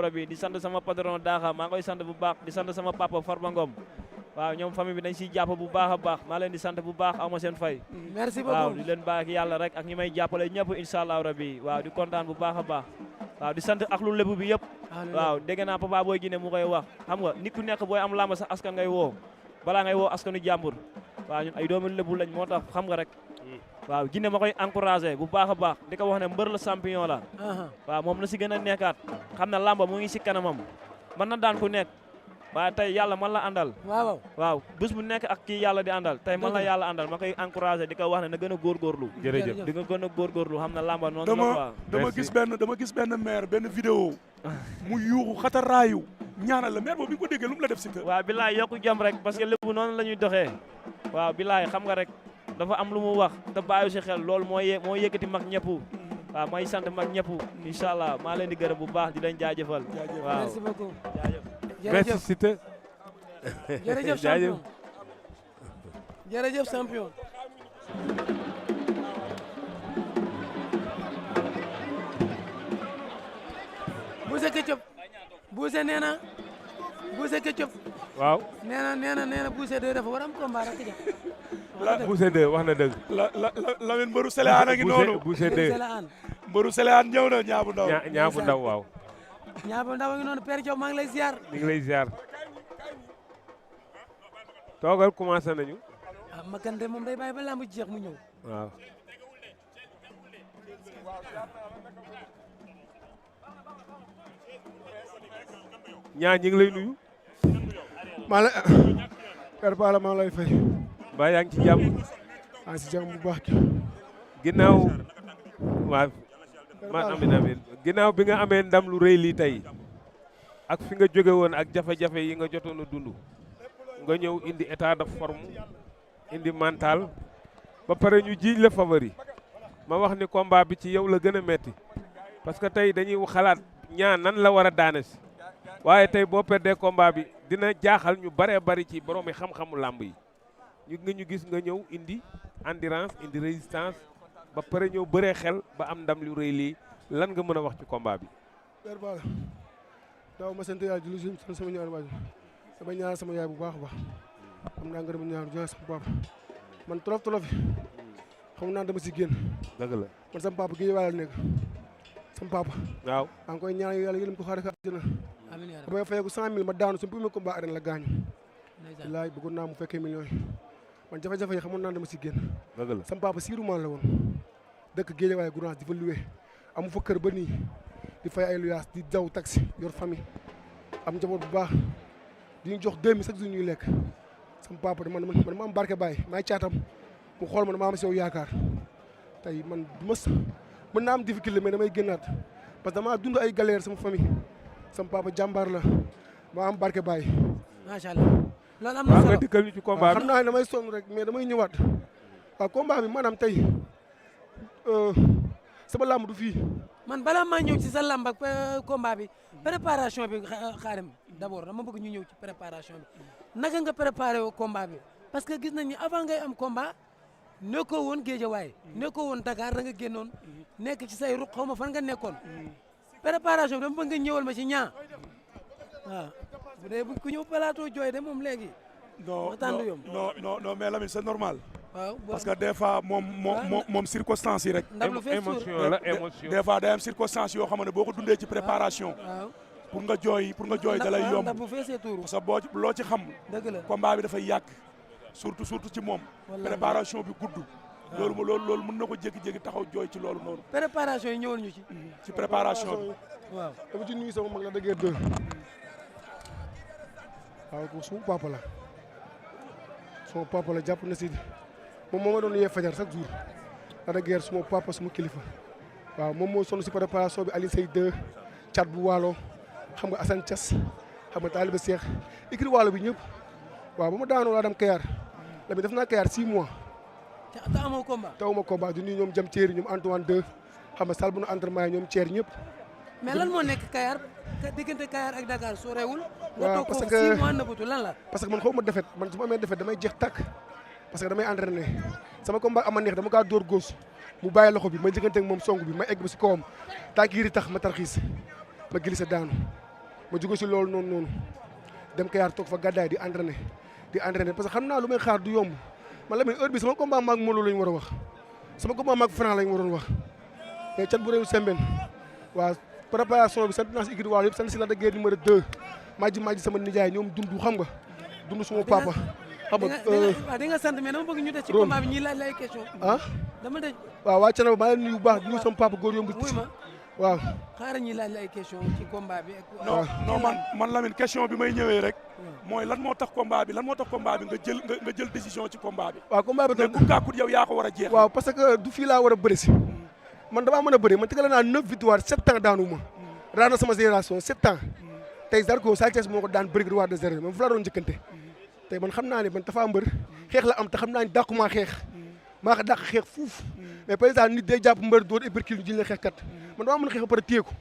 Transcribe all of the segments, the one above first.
rabi di sant sama patron Daaxa maa ngi koy sant bu baax di sant sama papa Farba Ngom waaw ñoom famille bi dañ siy jàpp bu baax a baax maa leen di sant bu baax aw ma seen fay. merci beaucoup waaw di leen baax yàlla rek ak ñi may jàppale ñëpp incha allah rabi waaw di kontaan bu baax a baax waaw di sant ak lu lébu bi yëpp. waaw dégg naa Papa Boy Djiné mu koy wax xam nga nit ku nekk booy am làmb sax askan ngay woo balaa ngay woo askanu jàmbur waaw ñun ay doomu lébu lañ moo tax xam nga rek. waaw Djiné ma koy encouragé bu baax a baax di ko wax ne mbër la champion la. waaw moom na si gën a nekkaat xam ne làmba mu ngi si kanamam mën na daan ku nekk waaye tey yàlla man la àndal. waaw bés bu nekk ak kii yàlla di àndal tey man la yàlla àndal ma koy encouragé di ko wax ne na gën a góorgóorlu. jërëjëf di nga gën a góorgóorlu xam ne làmba noonu la quoi. dama gis benn maire benn vidéo mu yuuxu xataraayu ñaanal la maire boobu bi nga ko déggee lu mu la def si te. waaw bilaay yokku jom rek parce que lépp noonu la ñuy doxee waaw bilaay xam nga rek dafa am lu mu wax te bàyyi si xel loolu moo yëkkati mag ñëpp waaw may sant mag ñëpp incha allah maa leen di gërëm bu baax di leen jaajëfal. waaw merci beaucoup jaajëf. merci Siteu. jërëjëf champion jërëjëf champion. Boucher Ketchup Boucher nee na Boucher Ketchup. waaw nee na Boucher 2 dafa war am combat rek ja. Boucher 2 wax na dëgg. Lamine mbëru Seleaan a ngi noonu. Boucher 2 mbëru Seleaan ñëw na ñaabu ndaw. ñaabu ndaw waaw. ñaabu ndaw a ngi noonu Père Diop maa ngi lay ziar. mi ngi lay ziar. toogal commencé nañu. ah Makande moom day bàyyi ba lamb jeex mu ñëw. waaw. ñaa ñi ngi lay nuyu. Père Pala maa lay fay. mbaa yaa ngi ci jàmm. maa ngi si jàmm bu baax. ginnaaw waaw man amin ginnaaw bi nga amee ndam lu rëy lii tey ak fi nga jóge woon ak jafe-jafe yi nga jotoon a dund nga ñëw indi état de forme indi mental ba pare ñu jiiñ la favori ma wax ni combat bi ci yow la gën a metti parce que tey dañuy xalaat ñaa nan la war a daane si waaye tey boo perdee combat bi dina jaaxal ñu baree bari ci boroomi xam-xamu làmb yi ñu gis nga ñëw indi endurance indi résistance ba pare ñëw bëree xel ba am ndam lu rëy lii lan nga mën a wax ci combat bi. Père Balla daaw ma sant yàlla julli si sama ñaar waajur damay ñaanal sama yaay bu baax a baax am naa ngërëm ñaar ñaanal sama papa man tolof xam naa dama si génn. dëgg la man sama papa géej waay la nekk sama papa. waaw maa ngi koy ñaanal yàlla yërëm ko xaaral ko àjjana. amiin yaa rabbi damay fayeeku 100 000 ma daanu sama premier combat arène la gaañu. bilaay bëggoon naa mu fekkee millions yi man jafe-jafe yi xamoon naa dama si génn. dëgg la sama papa siirumaan la woon dëkk géej waay Gounass di fa luwe amu fa kër ba nii di fay ay luyaas di daw taxi yor famille am njaboot bu baax di ñu jox 2000 chaque jour ñuy lekk sama papa man ma am barke baay maay caatam mu xool ma ma am si yow yaakaar tey man du ma mën naa am difficulté mais damay génnaat parce que damaa dund ay galère sama famille sama papa jàmbaar la ma am barke baay. macha allah loolu am na solo nga dikkal ñu ci combat bi xam naa ne damay sonn rek mais damay ñëwaat waaw combat bi maanaam tey sama làmb du fii. man balaa maa ñëw ci sa làmb ak combat bi préparation bi xaarim d'abord dama bëgg ñu ñëw ci préparation bi naka nga préparé woo combat bi parce que gis nañ ni avant ngay am combat nekkoo woon Géejawaay nekkoo woon Dakar da nga génnoon nekk ci say ruq xaw ma fan nga nekkoon préparation bi dama bëgg nga ñëwal ma ci ñaa waaw bu dee ku ñëw plateau jooy de moom léegi. non mais Lamine c'est normal. waaw parce que des fois moom circonstances yi rek. émotion la émotion. des fois day am circonstances yoo xam ne boo ko dundee ci préparation. pour nga jooy da lay yomb. ndax bu feesee tuuru parce que loo ci xam. dëgg la combat bi dafay yàgg. surtout ci moom. préparation bi gudd. loolu mën na ko jékki-jékki taxaw jooy ci loolu noonu. préparation yi ñëwal ñu ci. ci préparation bi. waaw dama ci nuyu sama mag la dëgër deux. waaw ko suma papa la. suma papa la jàpp na si moom moo ma doon yee fajar chaque jour. la dëgër suma papa suma kilifa. waaw moom moo sonn si préparation bi Alioune Seye 2 cat bu waalo xam nga Assane Thiass xam nga Taliba Cheikh écrit waalo bi ñëpp. waaw ba ma daanoo laa dem Kayar la bi def naa Kayar 6 mois. te amoo combat. tawuma combat du nuyu ñoom jëm Thierry ñoom Antoine 2 xam nga sal bu nu entraînement ñoom Thierry ñëpp. mais lan moo nekk Kayar diggante Kayar ak Dakar soo reewul. waaw parce que nga toog 6 mois nëbbatu lan la. parce que man xaw ma defet man su ma amee defet damay jeex tàkk parce que damay entraîné sama combat ama neex dama kaa dóor góos mu bàyyi loxo bi ma njëkkante ak moom song bi ma egg ba si kawam tànk yi tax ma tarxiis ma glissé daanu ma jóge si loolu noonu dem Kayar toog fa gàddaay di entraîner parce que xam naa lu may xaar du yomb man Lamine heure bi sama combat maag Modou Lo la ñu war a wax sama combat maag Franc la ñu waroon wax mais cat bu réew Sembène waaw préparation bi sant naa si équipe waaw yëpp sant si la da guerre numéro 2 maaji sama nijaay ñoom dund xam nga dund suma papa xam nga waaw di nga sant mais dama bëgg ñu des ci combat bi ñuy laaj lay question dama dej waaw waa Thiénaba maa leen nuyu bu baax di nuyu sama papa góor yomb wuy ma waaw xaaral ñuy laaj lay question ci combat bi non man Lamine question bi may ñëwee rek mooy lan moo tax combat bi nga jël décision ci combat bi waaw combat bi mais ku kàkkut yow yaa ko war a jeex waaw parce que du fii laa war a bëri si man damaa mën a bëri man tegale naa 9 victoires 7 ans daanu ma raa na sama génération 7 ans tey Zarko Sa Thiès moo ko daan bëri roi des arènes man fu laa doon njëkkante tey man xam naa ne man Tapha Mbeur xeex la am te xam naa ne dàqumaa xeex maa ko dàq xeex fuuf mais par exemple nit day jàpp mbër dóor épercule jël na xeex kat man damaa mën a xeex ba pare téye ko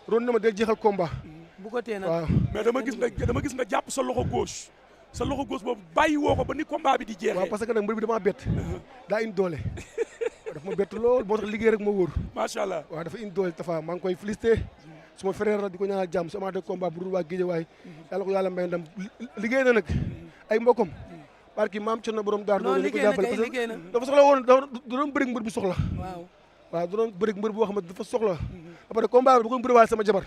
ron na ma day jeexal combat bu ko téye nag waaw mais dama gis nga jàpp sa loxo gauche boobu bàyyi woo ko ba ni combat bi di jeexee waaw parce que nag mbër bi damaa bett daa indi doole dafa ma bett lool moo tax liggéey rek ma wóor macha allah waaw dafa indi doole Tapha maa ngi koy félicité suma frère la di ko ñaanal jàmm su amaatee combat bu dul waa Guédiawaye yàlla ko yàlla may ndam liggéey na nag ay mbokkam barki maam ci na borom daar doole ko jàppale parce que dafa soxla woon da doon bëri mbër bu soxla waaw da doon bëri mbër boo xam ne dafa soxla après combat bi da ko bëri waale sama jabar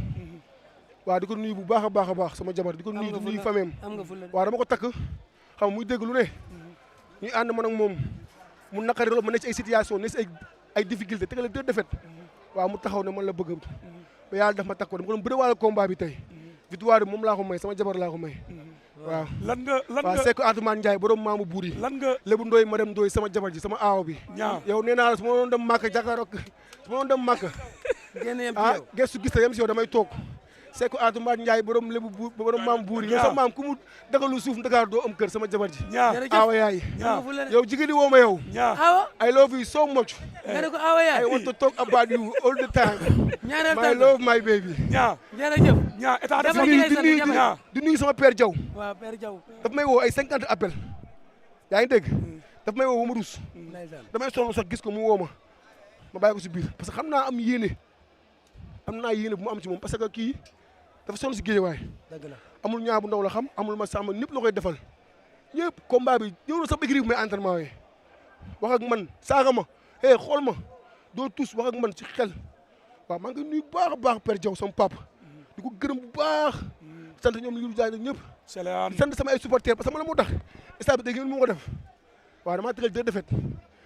waaw di ko nuyu bu baax a baax sama jabar di ko nuyu di nuyu famem waaw dama ko takk xam muy dégg lu ne ñuy ànd man ak moom mu naqari loolu ma ne ci ay situation ne ci ay difficulté tegale 2 défaites waaw mu taxaw ne man la bëgg ba yàlla daf ma takk ko dama ko doon bëri waale combat bi tey victoire bi moom laa ko may sama jabar laa ko may waaw lan nga waaw Seck Atoumane Ndiaye borom maamu buur yi lébu ndooy ma dem ndooy sama jabar ji sama aaw bi yow nee naa la su ma doon dem màkk jàkkaaroo su ma doon dem màkk gestu gis ta yem si yow damay toog Seck Atoumane Ndiaye borom lébu buur borom maamu buur yi yow sa maam ku mu dagalu suuf Dakar doo am kër sama jabar ji aawa yaay yow jigéen di woo ma yow I love you so much nga ne ko aawa yaay I want to talk about you all the time my love my baby jërëjëf état di nuyu sama père Diaw waaw père Diaw daf may woo ay 50 appel yaa ngi dégg daf may woo ba ma rus damay sonn sax gis ko mu woo ma bàyyi ko si biir parce que xam naa am naa yéene bu mu am ci moom parce que kii dafa sonn si Guédiawaye amul ñaar bu ndaw la xam amul ma sàmm ñëpp la koy defal ñëpp combat bi ñëw na sax écurie bi may entraînement yi wax ak man saaga ma xool ma doo tus wax ak man ci xel waaw maa ngi nuyu bu baax a baax Père Diaw sama papa di ko gërëm bu baax sant ñoom li ñu jaay ñëpp sant sama ay supporters parce que man la moo tax stade bi dégg ngeen moo ko def waaw damaa tegal 2 défaites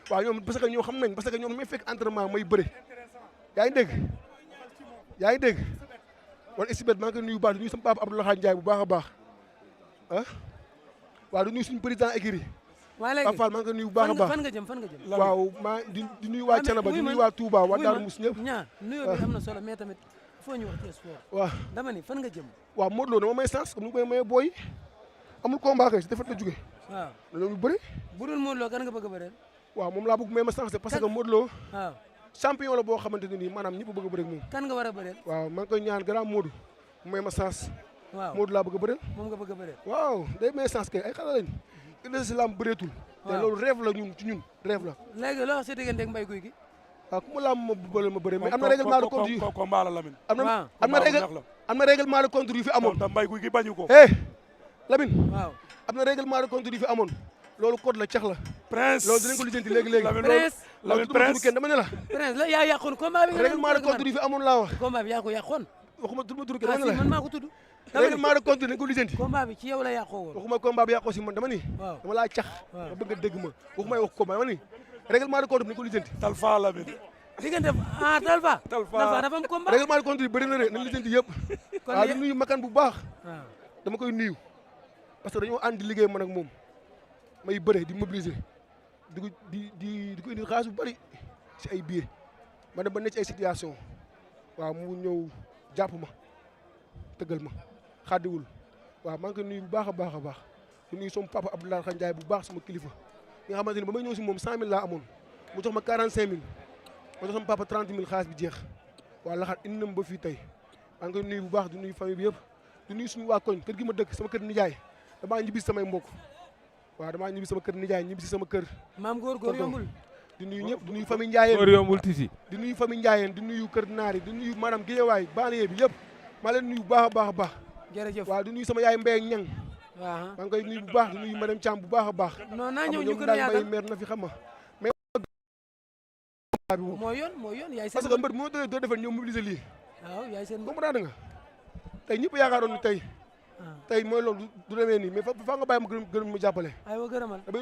waaw ñoom parce que ñoo xam nañ parce que ñoom may fekk entraînement may bëre yaa ngi dégg wala exibet maa ngi koy nuyu bu baax di nuyu sama papa Abdoulaye Ndiaye bu baax a baax waaw di nuyu suñu président écurie Pape Fall maa ngi koy nuyu bu baax a baax fan nga jëm waaw maa di nuyu waa Thiénaba di nuyu waa Touba waa Darou Moussa ñëpp nuyoo bi am na solo mais tamit foo ñu wax ci sport waaw dama ni fan nga jëm waaw Modou Lo dama may sens comme ni koy maye booy amul combat kay si defet la jóge waaw dañoo bëri bu dul Modou Lo kan nga bëgg a bëreel waaw moom laa bëgg may ma sens parce que Modou Lo waaw champion la boo xamante ne nii maanaam ñëpp bëgg a bëri ak moom kan nga war a bëreel waaw maa ngi koy ñaan grand Modou mu may ma sens waaw Modou laa bëgg a bëreel moom nga bëgg a bëreel waaw day may sens kay ay xale lañ ina si lamb bëreetul te loolu rêve la ñun ci ñun rêve la léegi loo wax sa diggante ak Mbaye Gouy Gui waaw ku ma lamb ma bële ma bëre mais am na règlement de compte yu combat la Lamine am na règlement de compte yu fi amoon te Mbaye Gouy Gui bañu ko Lamine waaw am na règlement de compte yu fi amoon loolu code la cax la Prince loolu dinañ ko lijjanti léegi Prince kenn dama ne la Prince la yaa yàqoon combat bi règlement de compte yu fi amoon laa wax combat bi yaa ko yàqoon waxuma tur ma tur kenn dama ne la man maa ko tudd règlement de compte dinañ ko lijjanti combat bi ci yow la yàqoo woon waxuma combat bi yàqoo si man dama ni dama laa cax ma bëgg a dégg ma waxuma wax combat dama ni règlement de compte dinañ ko lijjanti Talfa Lamine diggante Talfa dafa am combat règlement de compte yi bëri na de nañ lijjanti yëpp waaw di nuyu makan bu baax dama koy nuyu parce que dañoo ànd liggéey man ak moom may bëre di mobiliser di ko indi xaalis bu bëri si ay billets ma dem ba nekk ci ay situation waaw mu ñëw jàpp ma tëggal ma xàddiwul waaw maa ngi koy nuyu bu baax a baax di nuyu sama papa Abdoulaye Ndiaye bu baax sama kilifa nga xamante ni ba may ñëw si moom 100000 laa amoon mu jox ma 45000 ma jox sama papa 30000 xaalis bi jeex waaw laxaat indi na ma ba fii tey maa ngi koy nuyu bu baax di nuyu famille bi yëpp di nuyu suñu waa koñ kër gi ma dëkk sama kër nijaay damaa ñibbi samay mbokk waaw damaa ñibbi sama kër nijaay ñibbi si sama kër maam góor yombul di nuyu ñëpp di nuyu famille Ndiayeen góor yombul tisi di nuyu famille Ndiayeen di nuyu kër naar yi di nuyu maanaam Guédiawaye banlieue bi yëpp maa leen nuyu bu baax a baax jërëjëf waaw di nuyu sama yaay Mbaye ak Ñang waaw maa ngi koy nuyu bu baax di nuyu madame Thiam bu baax a baax non naa ñëw xam ñu nga gën a ñoom daal yaatal Mbaye meer na fi xam nga mais bi moom moo yoon yaay seen parce que mbër moo doo defal ñoom mobiliser lii waaw yaay seen comprendre nga tey ñëpp yaakaaroon ni tey mooy loolu du demee nii mais fa nga bàyyi ma gërëm mu jàppale aywa gërëmal